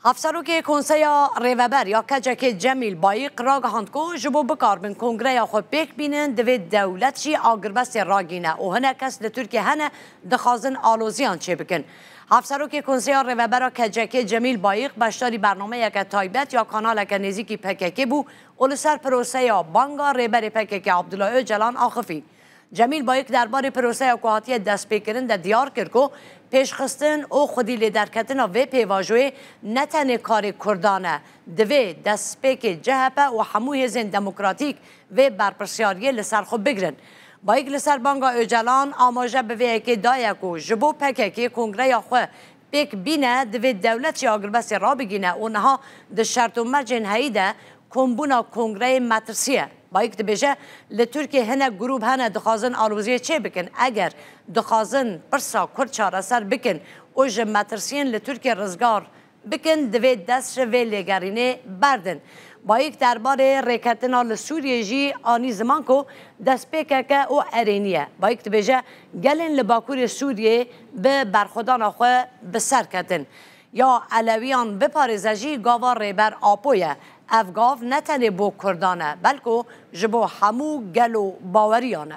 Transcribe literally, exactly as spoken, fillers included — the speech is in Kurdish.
Hevserokê Konseya Rêveber ya K C K Cemîl Bayîq ragihand ku ji bo bikaribin kongreya xwe pêk bînin, divê dewlet jî agirbestê ragîne û hinek kes li Tirkiye hene dixwazin aloziyan çêbikin. Hevserokê Konseya Rêveber a K C K Cemîl Bayîq beşdarî bernameyeke taybet ya kanaleke nêzîkî P K K bû û li ser proseya banga Rêberê P K K Abdullah Ocalan axifî. Cemîl Bayik derbarê proseya ku hatiye destpêkirin de diyar kir ku pêşxistin û xwedî lêderketina vê pêvajoyê ne tenê karê Kurdan e, divê destpêkê C H P û hemû hêzên demokratîk vê berpirsiyariyê li ser xwe bigrin. Bayik li ser banga Ocalan amaje bi vê yekê daye ku ji bo P K K kongreya xwe pêk bîne, divê dewlet jî agirbestê rabigîne û niha di şert û mercên heyî de kombûna kongreyê metirsî ye. Bayik dibêje, li Tirkiye hinek grûb hene dixwazin aloziyê çêbikin. Eger dixwazin pirsa Kurd çareser bikin û ji metirsiyên li Tirkiye rizgar bikin, divê dest ji vê lêgerînê berdin. Bayik derbarê rêketina li Sûriyê jî anî ziman ku destpêkeke û erênî ye. Bayik dibêje, gelên li Bakurê Sûriyê bi berxwedana xwe bi ser ketin. Ya Elewiyan biparêze jî gava Rêber Apo ye. Ev gav ne tenê bo Kurdan e, belku ji bo hemû gel û baweriyan e.